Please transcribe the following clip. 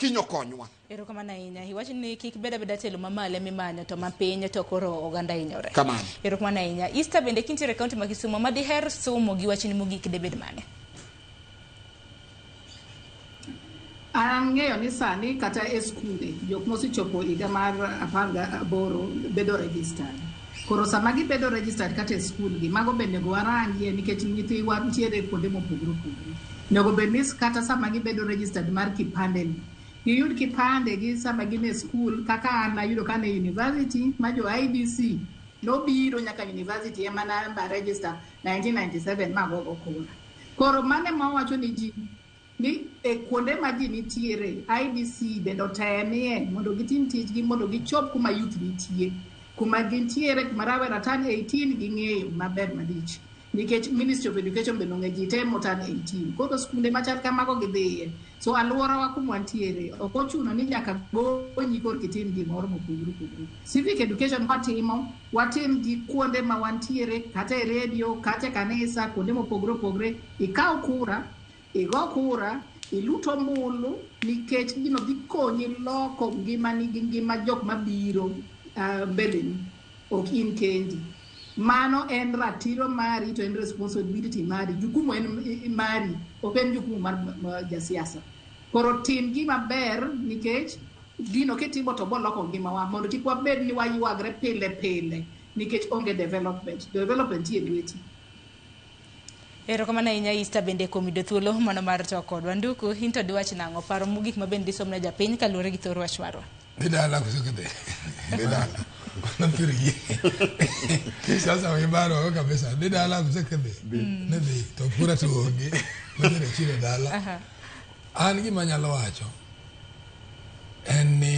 Kiny okonywa. Erokamano ahinya. Iwacho ni kik bed abeda telo mamalo ema imanyo to mapiny to koro oganda hinyore. Kamano. Erokamano ahinya. Easter bende kintiere e kaunti ma Kisumo ma diher somo gi wachni mogik debed mane? Ang'eyo ni sani kata e skunde jok mosechopo higa mar 18 bedo registered. Koro sama gibedo registered kata e skul gi, mago be onego warangie nikech nyithiwa nitiere kuonde mopogore opogore. Onego bed ni kata sama gibedo registered mar kipande ni, giyud kipande gi sama gin e skul kaka an nayudo ka an e university ma jo IEBC nobiro nyaka university ema namba register 1997 ma agogo kura. Koro mano ema wawacho ni ji ni e kuonde ma ji nitiere IEBC bende otemie mondo gitim tijgi mondo gichop kuma youth nitie. Kuma gintiere kuma rawera turn 18 ging'eyo maber malich. Nikech Ministry of Education bende ong'e ji te moturn 18. Koro skunde machal kamago gidhiye. So alworawa kuma wantiere ok ochuno ni nyaka gonyi korka itim gimoro mopogore opogore. Civic education watimo, watim gi kuonde ma wantiere kata e redio, kata e kanisa, kuonde mopogore opogore. Ikaw kura, igo kura, ilut ombulu nikech gino dhi konyi loko ngimani gi ngima jok mabiro mbeleni, ok in kendi. Mano en ratiro mari to en responsibility mari. Jukumu en mari, ok en jukumu mar jasiasa. Koro tim gima ber nikech gino kitimo to boloko ngimawa mondo kik wabed ni waywagre pile pile nikech onge development. Development nie lweti. Erokamano ahinya Easter bende kuom yudo thuolo mano mar twak kodwa. Nduku, in to diwach nang'o? Paro mogik ma bende disom ne japiny kaluwore gi thor wach marwa. Dhi dala koso kidhi? Dhi dala. Nafikiri sasa wibaro oko kabisa. Dhi dala koso kidhi? Ni dhi to kura to onge. Madhi chiro dala. An gima anyalo wacho en ni